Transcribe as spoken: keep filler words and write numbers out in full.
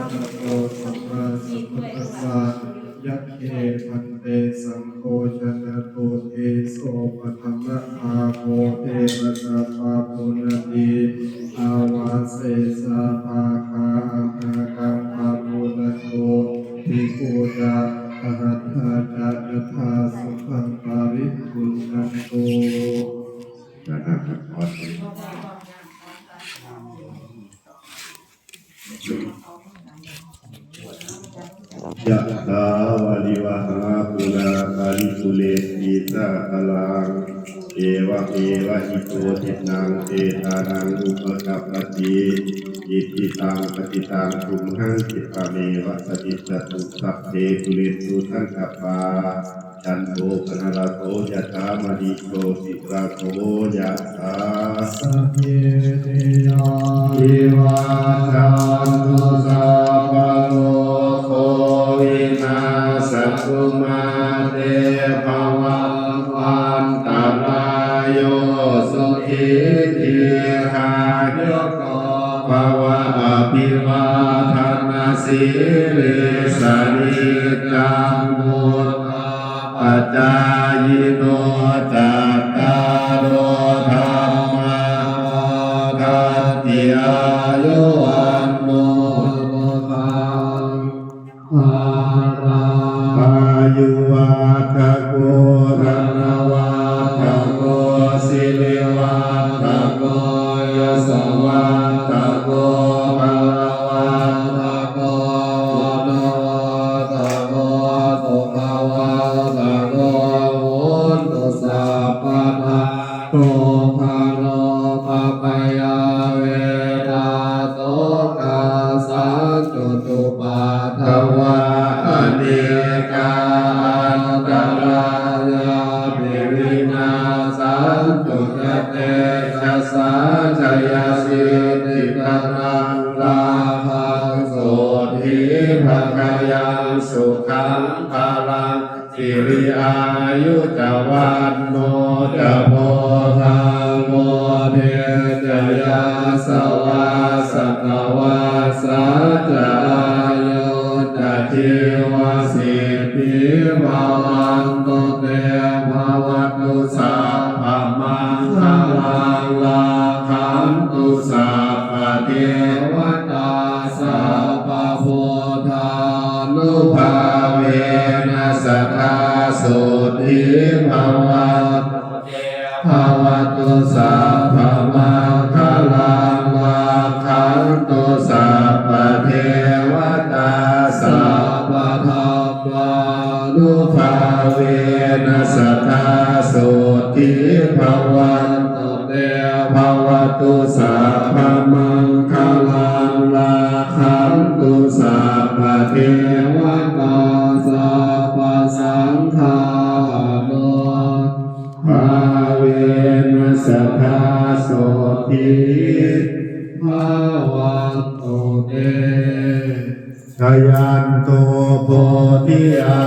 Arahato sammāsambuddhassa. Yagghe bhante saṅgho janatū tisso paṭhamabhāgo tevasaṃ papuṇṇati, avasesā bhāgā amhākaṃ papuṇṇantu, bhikkhū ca dahattā ca yathāsukhaṃ paribhuñjantu. Yathā vārivahā pūrā paripūrenti sāgaraṃ, evameva ito dinnaṃ petānaṃ upakappati. Icchitaṃ patthitaṃ tumhaṃ khippameva samijjhatu, sabbe pūrentu saṅkappā, cando paṇṇaraso yathā, maṇi jotiraso yathā. Sabbītiyo vivajjantu, sabbarogo vinassatu, mā te bhavatvantarāyo, sukhī dīghāyuko bhava. Abhivādanasīlissa niccaṃ vuḍḍhā pacāyino, cattāro dhammā vaḍḍhanti, āyu vaṇṇo sukhaṃ balaṃ. Āyuvaḍḍhako dhanavaḍḍhako sirivaḍḍhako yasavaḍḍhako balavaḍḍhako vaṇṇavaḍḍhako sukhavaḍḍhako hotu sabbadā. Dukkharogabhayā verā sokā sattu cupaddavā, anekā antarāyāpi vinassantu ca tejasā. Jayasiddhi dhanaṃ lābhaṃ sotthi bhāgyaṃ sukhaṃ balaṃ, siri āyu ca vaṇṇo ca bhogaṃ vuḍḍhī ca yasavā, satavassā ca āyū ca jīvasiddhī bhavantu te. Bhavatu sabbamaṅgalaṃ, rakkhantu sabbadevatā, sabbabuddhānubhāvena sadā sotthī bhavantu te. Bhavatu sabbamaṅgalaṃ, rakkhantu sabbadevatā, sabbadhammānubhāvena sadā sotthī bhavantu te. Bhavatu sabbamaṅgalaṃ, rakkhantu sabbadevatā, sabbasaṅghānubhāvena sadā sotthī bhavantu te. Jayanto bodhiyā